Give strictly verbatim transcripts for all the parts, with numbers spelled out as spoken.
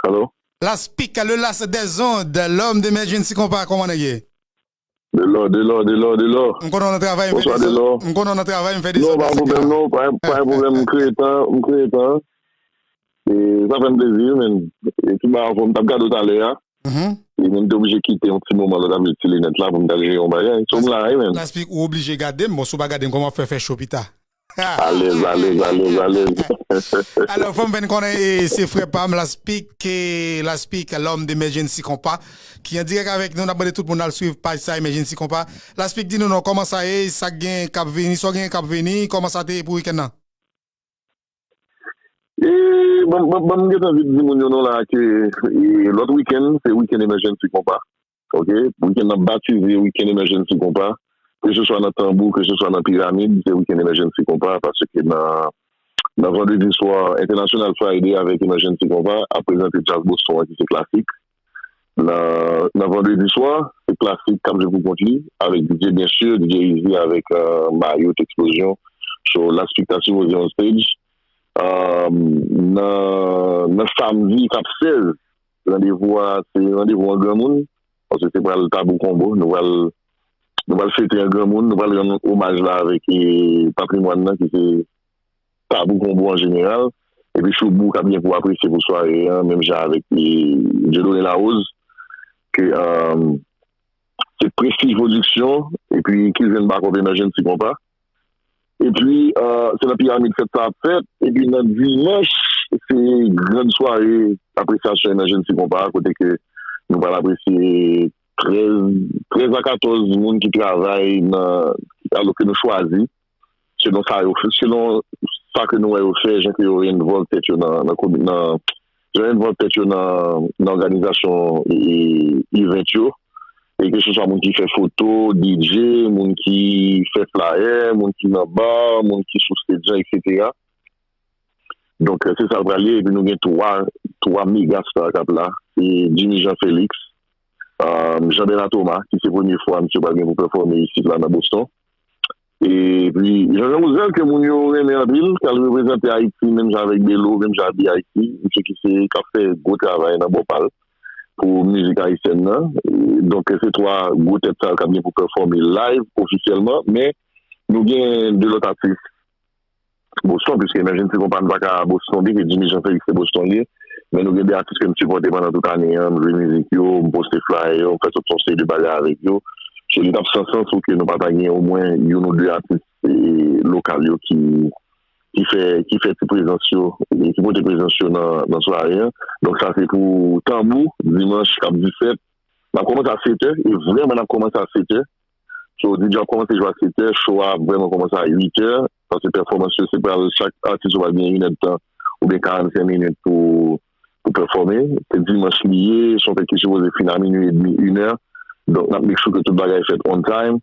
Alo? Laspik, le las des ondes, l'homme d'emergency compas, kòman nèg ye? Delò, Delò, Delò, Delò. M konnen w nan travay, m fè Bonswa, dezòd. Delò. M konnen w nan travay, m fè dezòd. Non, pa pwoblèm, non, pa, pa gen pwoblèm, m kreye tan, m kreye tan. E sa fè m plezi, men. E tout bagay anfòm, m t ap gade w talè a. Mhm. E men m te oblije kite yon ti moman lè w t ap jwe ti linèt la pou m t al jere yon bagay. So m la, wi, men. Laspik, ou oblije gade m, bon, si w pa gade m, kòman w ap fè fè cho pita? Alèz, alèz, alèz, alèz. Alò, fò m fè n konnen, e, se frè pa m, Laspik, e, Laspik, l'homme d'emergency compas, ki an dirèk avèk nou. N ap mande tout moun al swiv paj sa, Emergency Compas. Laspik, di nou non, kòman sa ye, sa k gen k ap vini, sa w gen k ap vini, kòman sa te ye pou wikenn nan? E, ban, ban, ban m gentan vin di moun yo non la ke, e, lòt wikenn, se wikenn Emergency Compas. Ok? Wikenn nan batize Wikenn Emergency Compas. Ke se swa nan Tanbou, ke se swa nan Piramid, se Wikenn Emergency Compas, paske nan, nan Vandredi Swa, International Friday avèk Emergency Compas ap prezante djaz Boston an ki se Klasik. Nan, nan Vandredi Swa, se Klasik k ap jwe pou kont li, avèk D J, byen si, D J Easy avèk, euh, Mayotte Explosion. So, Laspik ta sipoze on stage. Euh, nan, nan Samdi k ap sèz, randevou a, se randevou an granmoun, paske se pral Tabou Konbo. Nou pral, nou pral fete an granmoun, nou pral rann omaj la avèk, e, patrimwàn nan, ki se Tabou Konbo an jeneral. Epi Choubou k ap gen pou apresye pou sware an, menm jan avèk, e, Dieudonné Larose, ke, um, se Prestij Pwodiksyon, epi ki jwenn bakòp Emergency Compas. Epi, euh, se nan Piramid fèt sa ap fèt. Epi nan dimanch, se gran sware apresyasyon Emergency Compas, kote ke nou pral apresye trèz, trèz a katòz moun ki travay nan, alò ke nou chwazi, selon sa yo, selon sa ke nou wè yo fè, jan ke yo envolve tèt yo nan, nan komi-, nan, jan yo envolve tèt yo nan, nan òganizasyon, e, event yo. E ke se swa moun ki fè foto, D J, moun ki fè flyer, moun ki nan bar, moun ki sou stage an, et cetera. Donk, se sa l pral ye. Epi nou gen twa, twa mega star k ap la. Se Jimmy Jean Félix, euh, Jean Bernard Thomas, ki se premye fwa misye pral gen pou pèfòme isit la nan Boston. Epi Jean Jean Rouzel, ke moun yo renmen anpil, k al reprezante Ayiti, menm jan avèk Belo, menm jan avèk B I T, misye ki se, k ap fè gwo travay nan bò pa l pou mizik ayisyèn nan. E, donk, se twa gwo tèt sa yo k ap gen pou pèfòme live, ofisyèlman, men nou gen de lòt atis Boston, piske Emergency Compas pa ka Boston, byenke Jimmy Jean Félix se Boston li ye, men nou gen de atis ke m sipòte pandan tout ane an, m jwe mizik yo, m poste flyer yo, m fè tout yon seri de bagay avèk yo. So, li t ap san sans pou ke nou pa ta gen omwen youn ou de atis, e, lokal yo ki, ki fè, ki fè ti prezans yo, e, ki pote prezans yo nan, nan sware an. Donk, sa se pou Tanbou, dimanch k ap disèt. N ap kòmanse a sèt è, e vrèman n ap kòmanse a sèt è. So, D J ap kòmanse jwe a sèt è, show a ap vrèman kòmanse a uit è, paske pèfòmans yo, se pral chak atis yo pral gen inèdtan oubyen karannsenk minit pou, pou pèfòme. Se dimanch li ye, se yon fèt ki sipoze fin a minui edmi, inè. Donk, n ap make sure ke tout bagay fèt on time.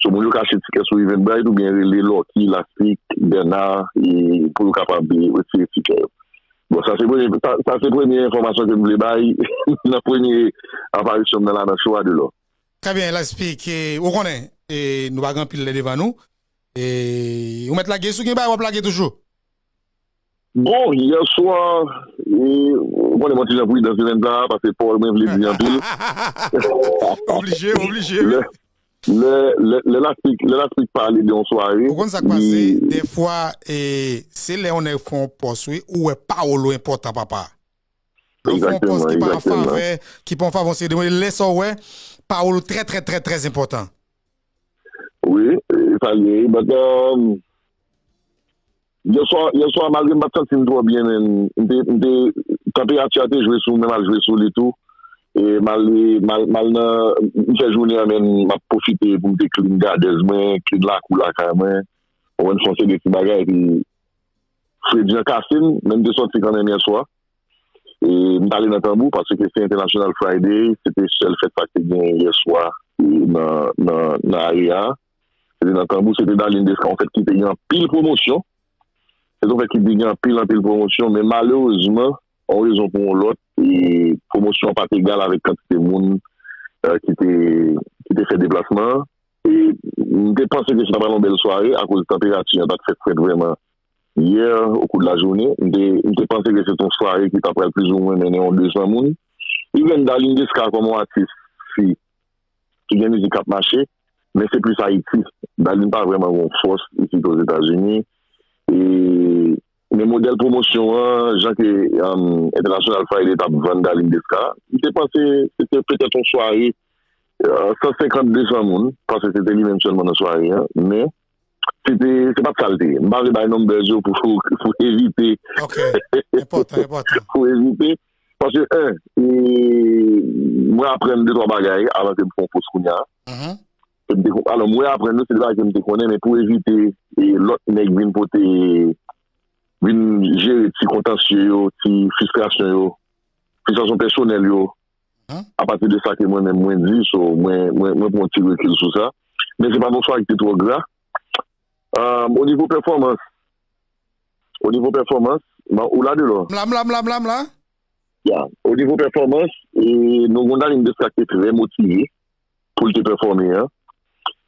So, moun yo ka achte tikè sou Eventbrite oubyen rele Lucky, Lastik, Bernard, e pou yo kapab, e, retire tikè yo. Bon, sa se premye, sa, sa se premye enfòmasyon ke m vle bay nan premye aparisyon m nan la nan show a Delò. Trè byen, Lastik, e, ou konnen, e, nou pa gen anpil lè devan nou. E, ou mèt lage, si w gen bagay, w ap lage toujou. Bon, yè swa, e, ou konnen m yon ti jan pridan semèn sa a, paske pawòl mwen vle di anpil. Oblije, oblije, wi. Lè, lè, lè, lè Lastik, lè Lastik pale de yon sware, ou konn sa k pase, li dèfwa, e, se lè yon nèg fè yon pòs, wi, ou wè pawòl ou enpòtan, papa. Lè w fè yon pòs ki pa an favè, ki pa an favè yon seri de moun, e lè sa w wè, pawòl ou trè, trè, trè, trè enpòtan. Wi, e, sa l ye, but, um, yè swa, yè swa, malgre m pa t santi m twò byen, men m te, m te, tanperati a te jwe sou mwen, m al jwe sou li tou. E m al, m al, m al nan, m fè jounen an, men m ap pwofite pou m te clean gardez mwen, clean lakou lakay mwen. Ou konprann, fè yon seri de ti bagay, epi fredi an kase m, men m te sòti kanmenm yè swa. E m t ale nan Tanbou, paske se International Friday, se te sèl fèt sa k te gen yè swa, e nan, nan, nan area a. Se te nan Tanbou, se te Darline Desca, yon fèt ki te gen anpil pwomosyon. Se te yon fèt ki te gen anpil, anpil pwomosyon, men malerezman, yon rezon pou yon lòt, e pwomosyon an pa t egal avèk kantite moun, e, ki te, ki te fè deplasman an. E m te panse ke se ta pral yon bèl sware, akoz tanperati an pa t fè frèt vrèman yè, okou de lajounen. M te, m te panse ke se t on sware ki ta pral plizoumwen mennen yon de san moun. Even Darline Desca kòm yon atis fi ki gen mizik k ap mache, men se plis Ayiti. Darline pa vrèman gen yon fòs isit Ozetazini. E, men modèl pwomosyon an, jan ke um, International Friday t ap vann Darline Desca, m te panse se te petèt yon sware uh, san senkant, de san moun, paske se te li menm sèlman nan sware an, men se te, se pa t sa l te ye. M pa vle bay numbers yo pou, pou evite. Ok, enpòtan, enpòtan. Pou evite. Paske, en, e, mwen aprann de twa bagay avan ke m fè yon post kounye a. Mhm. Ke m te kon- Alò, mwen aprann yo, se de bagay ke m te konnen, men pou evite e, lòt nèg vin pote, vin jere ti kontansye yo, ti fristrasyon yo, fristrasyon pèsonèl yo, Mhm. apati de sa ke mwen menm mwen di, so mwen, mwen, mwen pran yon ti rekil sou sa. Men se pa yon sware ki te twò gra. Um, o nivo pèfòmans, o nivo pèfòmans, bon, ou la de lò. M la, m la, m la, m la, m la. Ya, o nivo pèfòmans, e, nou gen Darline Desca ki te trè motive pou l te pèfòme an.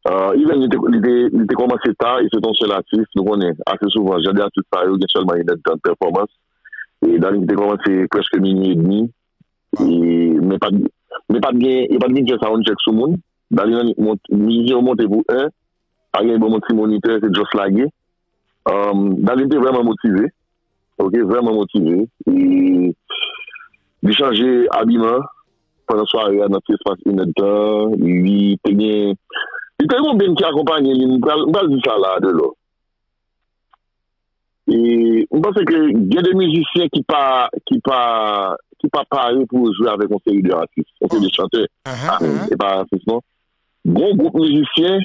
Uh, even li te, li te, li te kòmanse ta, e se t on sèl atis, nou konnen, ase souvan, jan de atis sa yo, gen sèlman inèdtan de pèfòmans. E Darline te kòmanse prèske minui edmi, e, men pa t, men pa t gen, yo pa t vin fè sound check sou moun. Darline mizisyen yo monte pou en, pa gen bon ti monitè, se just lage. Um, Darline te vrèman motive. Ok, vrèman motive. E li chanje abiman pandan sware a nan ti espas inèdtan. Li te gen li te gen yon ben ki akonpanye li. M pral, m pral di sa la de lò. E m panse ke gen de mizisyen ki pa ki pa ki pa pare pou yo jwe avèk yon seri de atis, yon seri de chantè. Aha, Ah, aha. E pa atis non. Gon gwoup mizisyen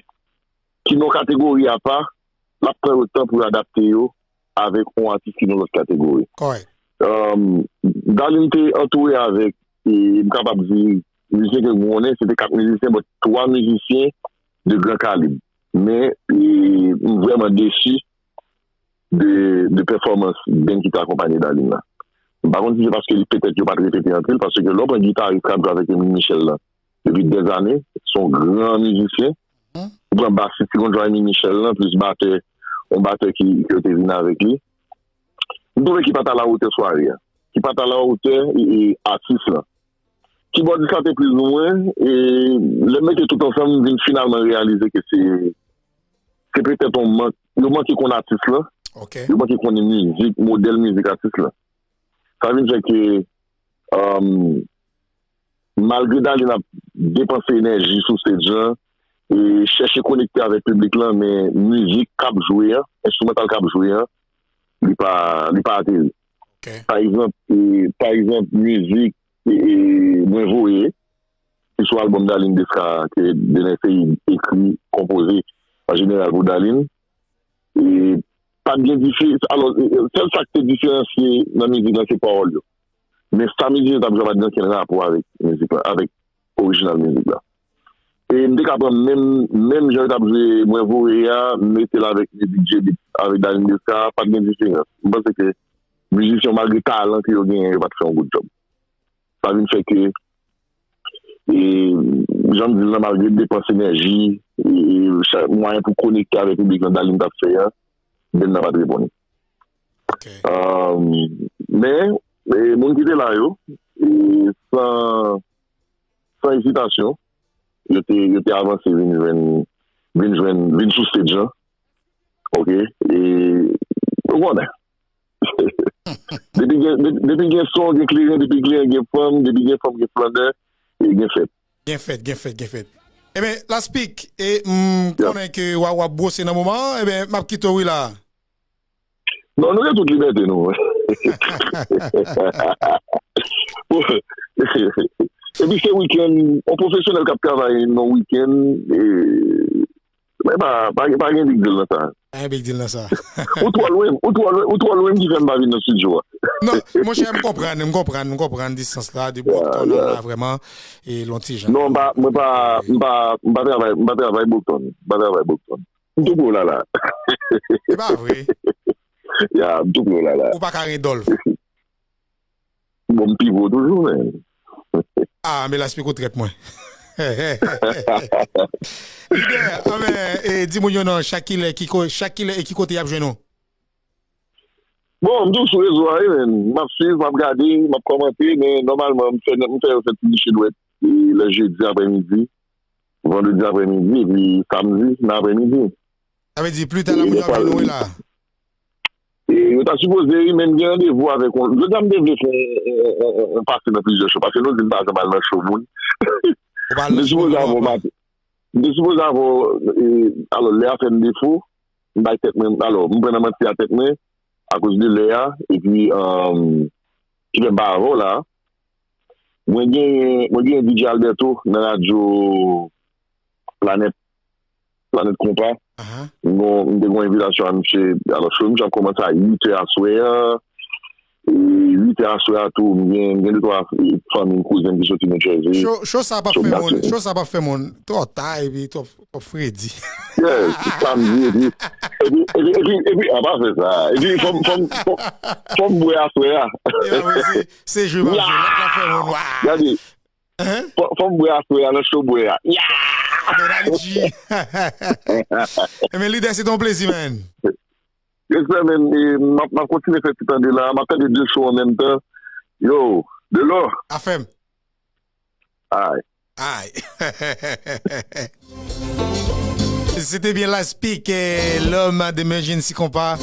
ki nan kategori apa, l ap pran yo tan pou yo adapte yo avèk yon atis ki nan lòt kategori. Kòrèk. Um, Darline te antoure avèk, e m kapab di, mizisyen ke m konnen, se te kat mizisyen, but twa mizisyen de gran kalib. Men e, m vrèman desi de, de pèfòmans ben ki te akonpanye Darline la. M pa konn si se paske li petèt yo pa t repete anpil, paske lè w pran gitaris k ap jwe avèk Emile Michel lan depi dèzane, se yon gran mizisyen. Mhm. Ou pran basis ki konn jwe Emile Michel lan, plis batè, yon batè ki, ki yo te vin avèk li. M twouve ki pa t alawotè sware a, ki pa t alawotè e, e atis lan. Kibòdis la te plizoumwen, e lè m mete tout ansanm, m vin finalman reyalize ke se se petèt yon mank, yo manke konn atis lan, Ok. Yo manke konnen mizik, modèl mizik atis lan. Sa vin fè ke, um, malgre Darline ap depanse enèji sou stage lan, e chèche konekte avèk piblik lan, men mizik k ap jwe an, enstrimantal k ap jwe an, li pa, li pa ateri. Ok. Pa egzanp, e, pa egzanp, mizik e, e, Mwen Voye, ki sou albòm Darline Desca ke Dener Ceïd ekri, konpoze an jeneral pou Darline. E pa t gen diferans. Alò, e, e, sèl sa k te diferansye nan mizik lan se pawòl yo. Men sa mizisyen t ap jwe pa t gen okenn rapò avèk mizik lan, avèk orijinal mizik la. E m te ka pran menm, menm jan yo t ap jwe Mwen Voye a, m mete l avèk mizik J-Beatz avèk Darline Desca, pa t gen diferans. M panse ke mizisyen, malgre talan ke yo genyen, yo pa t fè yon good job. Sa vin fè ke, e, jan m di l lan, malgre depans enèji, e, e, cha- mwayen pou konekte avèk piblik lan Darline t ap fè a, ben nan pa t reponn. Ok. Um, men, e, moun ki te la yo, e, san, san ezitasyon, yo te, yo te avanse vin jwenn, vin jwenn, vin sou stage lan. Ok? E, ou konnen. Depi gen, depi, depi gen son, gen kleren, depi kleren, gen fanm, depi gen fanm, gen flannè, e gen fèt. Gen fèt, gen fèt, gen fèt. Ebyen, Laspik, e m Ya. konnen ke w a- w ap bwose nan moman an, ebyen, m ap kite w wi la. Non, nou gen tout libète nou. Epi se wikenn, yon pwofesyonèl k ap travay nan wikenn, e, men pa, pa, pa gen big deal nan sa. Pa gen big deal nan sa. Ou twò lwen, ou twò lwen, ou twò lwen ki fè m pa vin nan estidyo a. Non, monchè, m konprann, m konprann, m konprann distans la, de Brockton Ya, la, vrèman, e lontijan. Non, m pa, mwen pa, m pa, m pa travay, m pa travay Brockton. M pa travay Brockton. M tou gwo la la. E pa vre. Ya, m tou gwo la la. Ou pa ka gen Dolph. Bon, m pi gwo toujou, men. Ah, men Laspik ou trèt mwen. Lidè, ah, men, e, di moun yo non, chak kilè, ki ko- chak kilè e ki kote y ap jwenn nou? Bon, m toujou sou rezo a, wi, men. M ap swiv, m ap gade, m ap kòmante, men nòmalman, m fè, m fè yo fè ti niche dwèt, e, lè jedi aprèmidi, vandredi aprèmidi, epi samdi nan aprèmidi. Sa vle di, pli ta la, moun yo ap jwenn ou la. E yo ta sipoze, wi, men m gen randevou avèk yon, jodi a m te vle fè yon, yon, yon, yon, yon pase nan plizyè cho, paske nou di m pa janm al nan cho moun. M te sipoze avè w maten. M te sipoze avè w, e, alò, lè a fè m defo, m bay tèt mwen, alò, m pran nan manti a tèt mwen, akoz de lè a, epi, um, ki fè m pa avè w la. Mwen gen, mwen gen D J Alberto nan radyo Planèt, Planèt Konpa. Ahan. M gon, m te gon envitasyon a misye, alò, show misye ap kòmanse a uit è aswè a. E uit è aswè a tou, m gen, m gen de twa, e, fanmi m, kouzen m ki soti New Jersey. Show, show sa p ap fè moun, show sa p ap fè moun twò ta epi twò, twò fredi. Yeah, samdi, epi, epi, epi, epi, epi, a pa fè sa. Epi, fò m, fò m, fò, fò m bwè aswè a. E pa posib. Se jwe m ap jwe, l ap fè moun, wa. Gade, fò, fò m bwè aswè a, nan cho bwè a. Ya! Donald G. Ebyen, lidè, se te yon plezi, man. Respè, men, e, m ap, m ap kontinye fè ti tande la, m ap tande de cho an menm tan. Yo, de lò. Afè m. Ay. Ay. Se te byen Laspik, eh, lòm de Emergency Konpa.